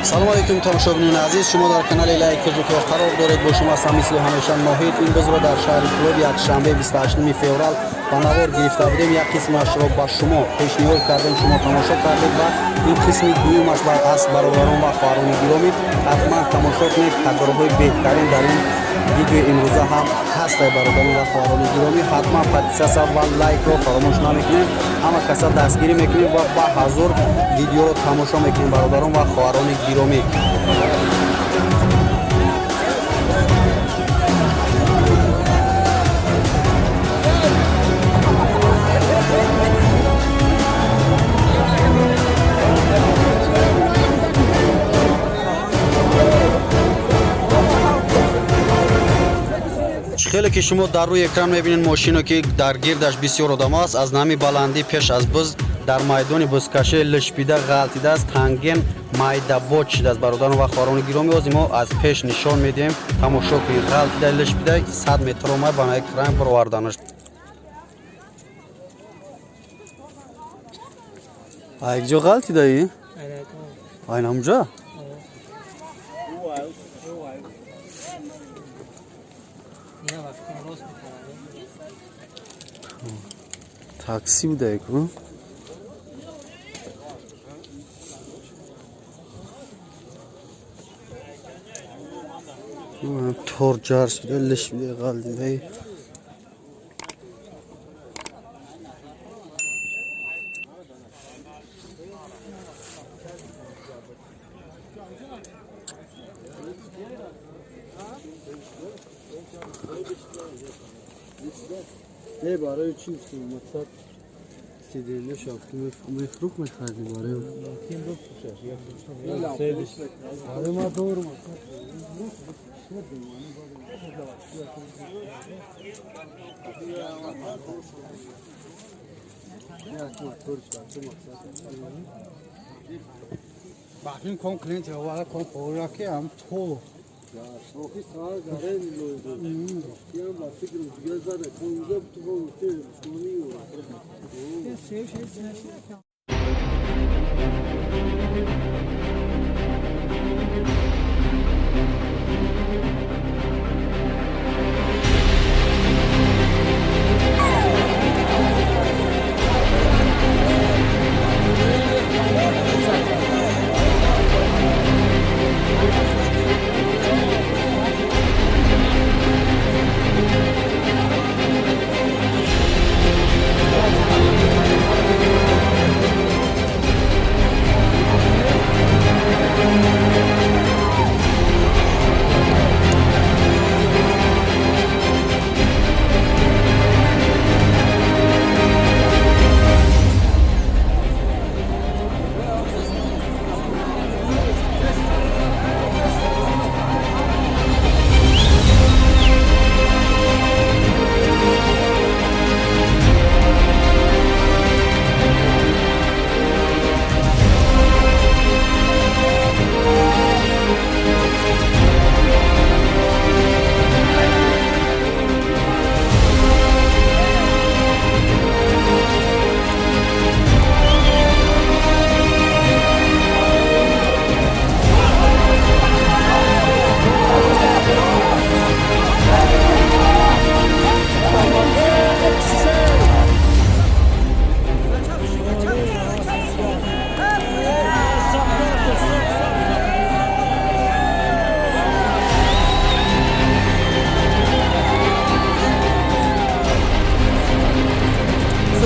Салом алейкум, тамошобинони азиз, шумо дар канали Лайк ТЖК қарор доред. Бо шумо ҳастам мисли ҳамеша Ноҳид. Ин бузро дар шаҳри Кӯлоб якшанбе 28 феврал ба навор гирифта будем. Як қисмашро ба шумо пешниҳод кардем, шумо тамошо кардед ва ин қисми дуюмаш аст. Бародарон ва хоҳарони гиромӣ, ҳатман тамошо кунед, кадрҳои беҳтарин дар ин видеои имрӯза ҳам ҳастай. Бародарон ва хоҳарони гиромӣ, ҳатман подписаться ва лайкро фаромӯш намекунем, ҳама каса дастгирӣ мекунем ва ба ҳазур видеоро тамошо мекунем. Бародарон ва хоҳарони гиромӣ. Хеле ки шумо дар рӯи экран мебинед, мошино ки дар гирдаш бисёр одам аст, аз нами баландӣ пеш аз буз дар майдони бузкашӣ лишпида ғалтидааст, танген майдабод шидааст. Бародарон ва хоҳарони гиромӣ, ҳозир мо аз пеш нишон медиҳем, тамошо кунед. Ғалтида, лишпида 100 метр омад, ба экран бароварданаш. Якҷо ғалтидаи, айн ҳамҷа. Такси буда ку. Тор ҷар шуда, лишбида ғалтидаи. Не, барои чӣ гуфтем, мақсад сиденья мефрӯх мехардем барои барои ма дорум. Бахин кон клиент ва кон хӯраки ҳам то. Охи сар гарен лойду. Ям ба фикрм дига зада конза ту гуфте шуни.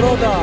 Рода.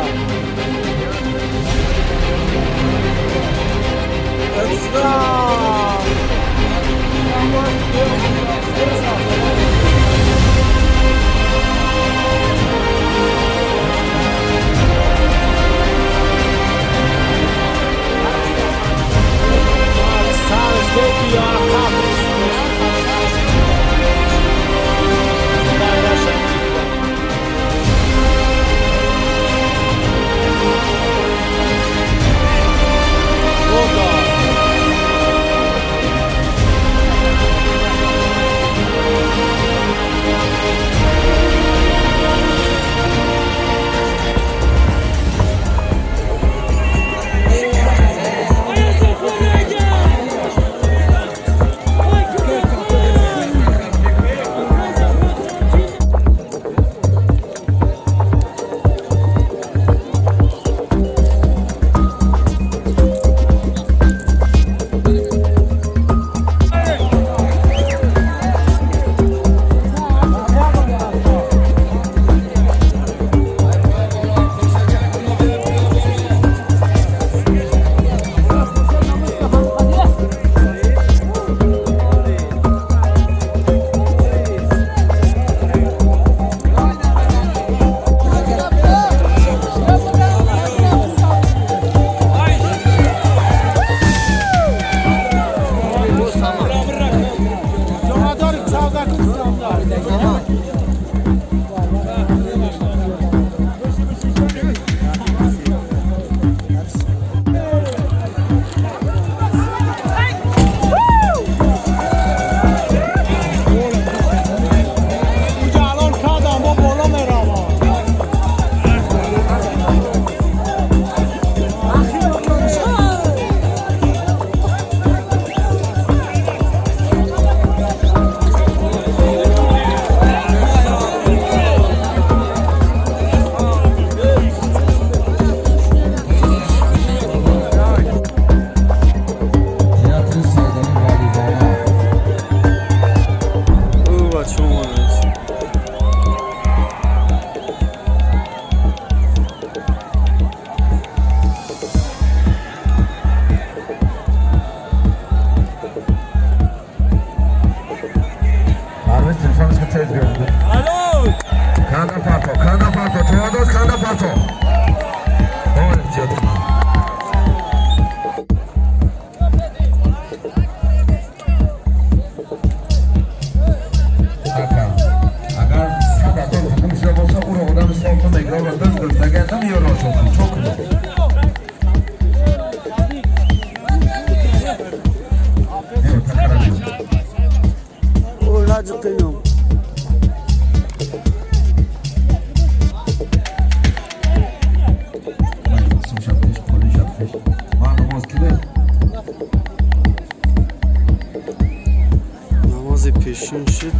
Пешин шид,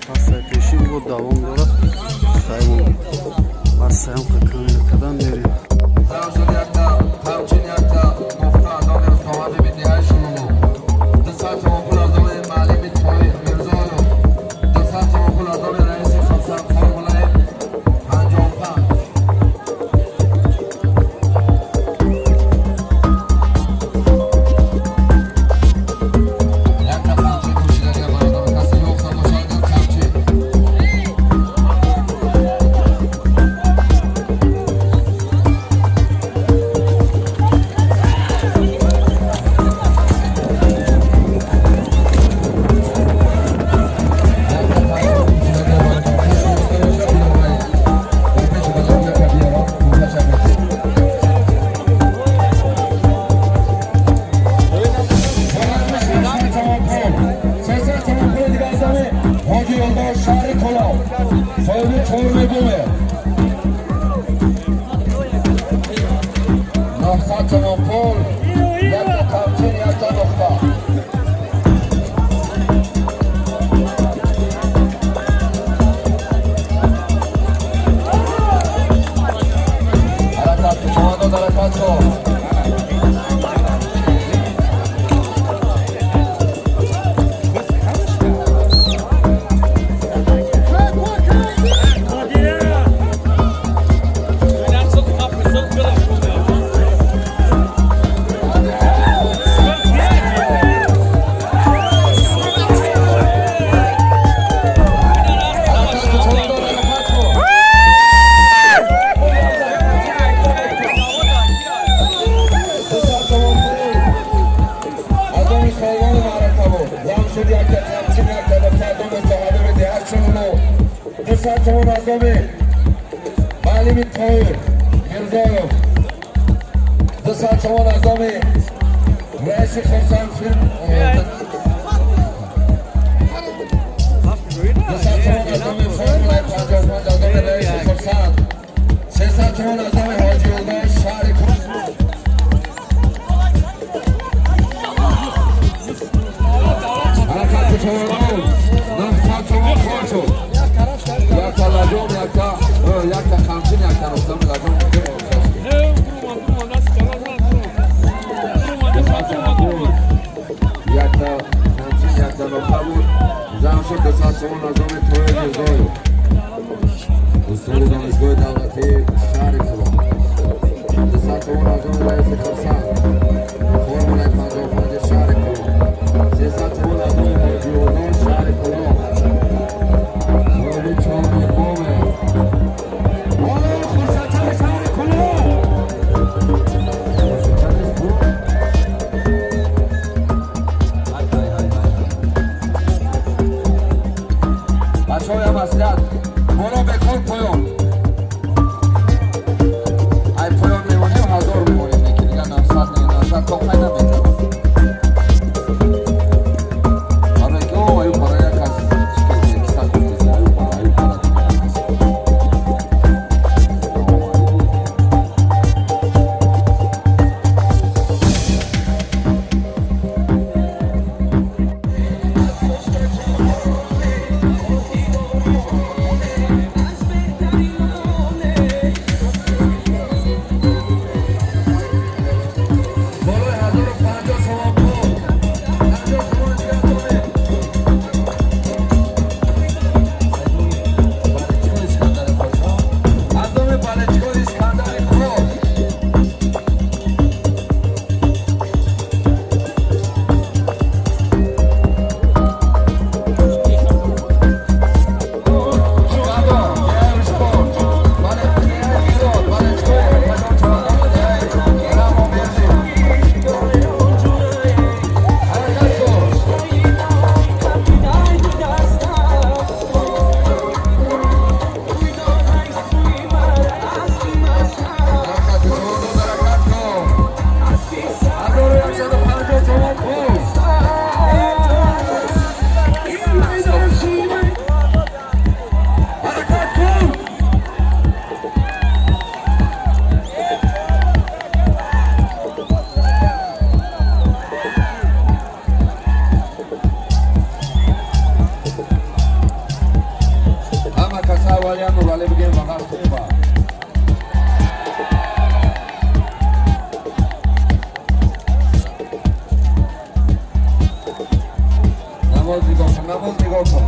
пасай пешин бо давом дорад. Саймон бар саёмка камера кардан мерем. Зам шуд якта, ҳамчин якта, нуқта аз они Рустамаби бидиҳаи Шулулу. 200 сомон пул аз они маълими Тоир Мирзоев. 200 сомон пул аз они раиси Хурсанд формулаи 55. Якта қамчин пӯшидагия, бародаро, касе ёфта бошад, қамчин. Якта қамчин пӯшидагия, бародаро, касе ёфта бошад, биёваред. Дар пеши бозор яка биёрам, кӯрпача метем. 300 сомон пул дигар аз они Ҳоҷи Ёлдош, шаҳри Кӯлоб, соҳиби чормегуме. 900 сомон пул, якта қамчин, якта нуқта. Ҳаракат ку, чавандоз, ҳаракат ку. Ҳаракат ку, чавандоз, ҳаракат ку. 200 сомон пул аз они солвони маърака буд. Зам шуд якта қамчин, якта нуқта аз они соҳибаби деҳа Шулулу. 200 сомон аз они маълими Тоир Мирзоев. 200 сомон аз они раиси Хурсанд филм. 200 сомон аз они формулаи 55 аз они раиси Хурсанд. 300 сомон аз они Ҳоҷи Ёлдош, шаҳри Кӯлоб. Ҳаракат ку, чавандоз. 900 сомон пул шуд. Якта лаҷом, якта қамчин, якта нуқта. Лаҷом. 200 сомон пул, якта. Намоз нигоҳ кун, намоз нигоҳ кун.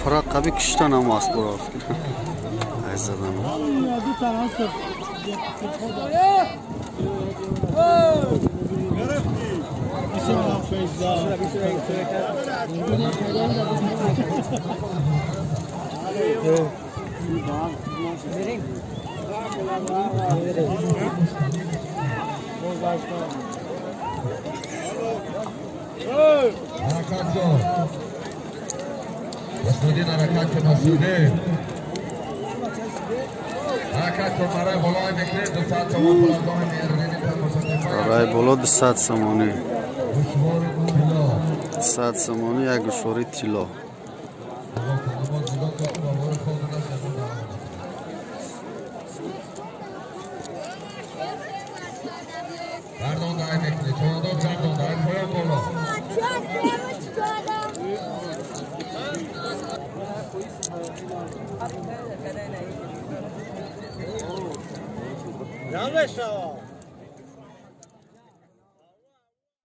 Пара қаби киштанам аст буро. Ай задан. ҳаракат кун, Насруддин, ҳаракат кун, Насруддин, ҳаракат кун. Барои болои мекунем 200 сомон пул аз номи Меҳриддини. Барои боло 200 сомонӣ. Гӯшвори тилло. 100 сомонӣ як гӯшвори тилло. Нигоҳ кун, намоз нигоҳ кун, бобори хонда нашавад. Гардон дай мекунӣ, чордон, гардон дай, поён, боло.